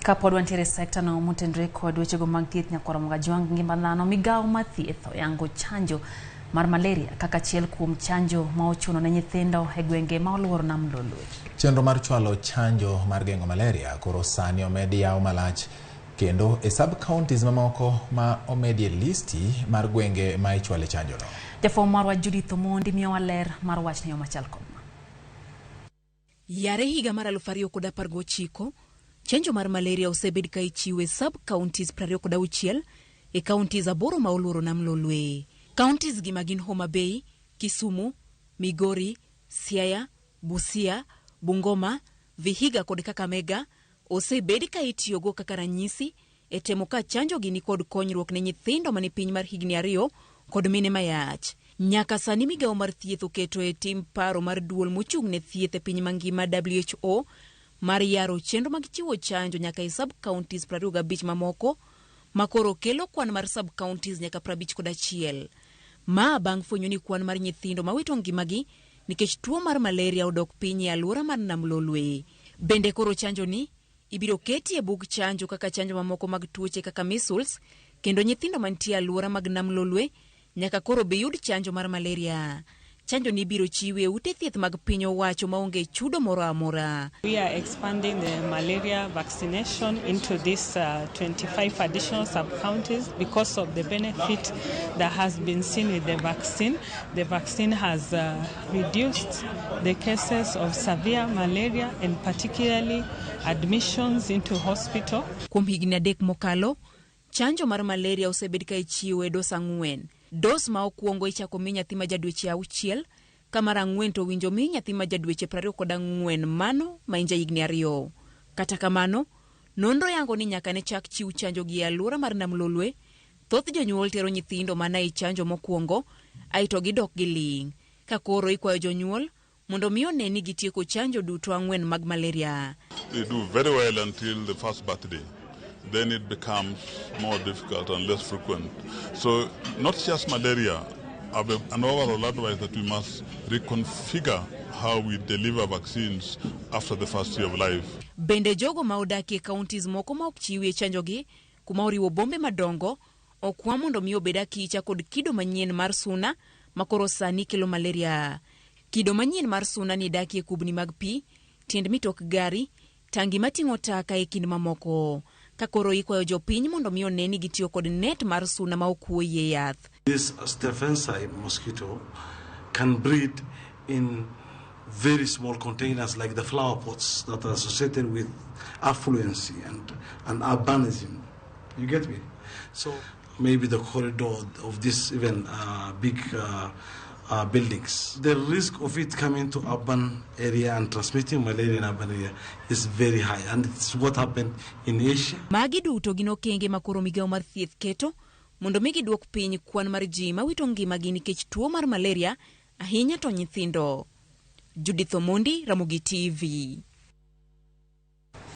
Kapod wantiere e sekta no motenore kod wechego mag thieth nyakwar Mogajwang' ngima dhano, migawo mar thieth oyango chanjo mar malaria kaka achiel kuom chanjo ma ochuno ne nyithindo e gwenge ma oluoro nam Lolwe. Chenro mar chwalo chanjo mar geng'o malaria koro sani omed yaw malach kendo e sub counties mamoko ma omedie listi mar gwenge ma ichwale chanjono. Jafwambo marwa Judith Omondi miyowa ler mar wachni yo machal kod ma. Yare higa mar 2019, chanjo mar malaria osebed ka ichiwo e sub counties 26 e counties aboro ma oluoro nam Lolwe. Counties gi ma gin Homa Bay, Kisumu, Migori, Siaya, Busia, Bungoma, Vihiga kod Kakamega osebed ka itiyogo kaka ranyisi e temo ka chanjo gi nikod konyruok ne nyithindo mani piny mar higni 2 kod mine mayach. Nyaka sani migawo mar thieth oketo e tim paro mar duol mochung' ne thieth e piny mangima WHO mar yaro chenro mag chiwo chanjo nyaka e sub counties 25 mamoko ma koro kelo kwan mar sub counties nyaka 51. Ma bang' fwenyo ni kwan mar nyithindo mawito ngimagi nikech tuo mar malaria odok piny e alwora mar Nam Lolwe. Bende koro chanjo ni ibiro keti e bug chanjo kaka chanjo mamoko mag tuoche kaka measles, kendo nyithindo mantie e alwora mag Nam Lolwe nyaka koro bi yud chanjo mar malaria. Chanjo ni ibiro chiwe e ute thieth mag piny owacho maonge chudo moro amora. We are expanding the malaria vaccination into these 25 additional sub-counties because of the benefit that has been seen with the vaccine. The vaccine has reduced the cases of severe malaria and particularly admissions into hospital. Kuom higni 3 mokalo, chanjo mar malaria osebed ka ichiwo e dos 4. Dos ma okwongo ichako mi nyathi ma ja dweche 6, ka mar 4 to winjo mi nyathi ma ja dweche 24, mano ma en ja higni 2. Kata kamano, nonro yango ni nyaka ne chak chiw chanjo gi e alwora mar Nam Lolwe, thoth jonyuol tero nyithindo mana e chanjo mokwongo, aeto gidok giling'. Ka koro ikwayo jonyuol mondo mi one ni gitieko chanjo duto 4 mag malaria. They do very well until the first birthday. Then it becomes more difficult and less frequent. So not just malaria, I have an overall advice that we must reconfigure how we deliver vaccines after the first year of life. Bende jogo ma odakie counties moko ma ok chiwie chanjo gi, kuma oriwo bombe madongo, okwa mondo mi obed akicha kod kido manyien mar suna ma koro sani kelo malaria. Kido manyien mar suna ni dakie kubni mag pi, tiend mitok gari, tangi mating'o taka e kind mamoko. Ka koro ikwayo jopiny mondo mi one ni gitiyo kod net mar suna ma ok wuoyie yath. This Stephensi mosquito can breed in very small containers like the flower pots that are associated with affluency and urbanism. You get me? So maybe the corridor of this even big buildings. The risk of it coming to urban area and transmitting malaria in urban area is very high, and it's what happened in Asia. Magi duto gin okenge ma koro migawo mar thieth keto mondo mi giduok piny kwan mar ji mawito ngimagi nikech tuo mar malaria, ahinya to nyithindo. Judith Omondi, Ramogi TV.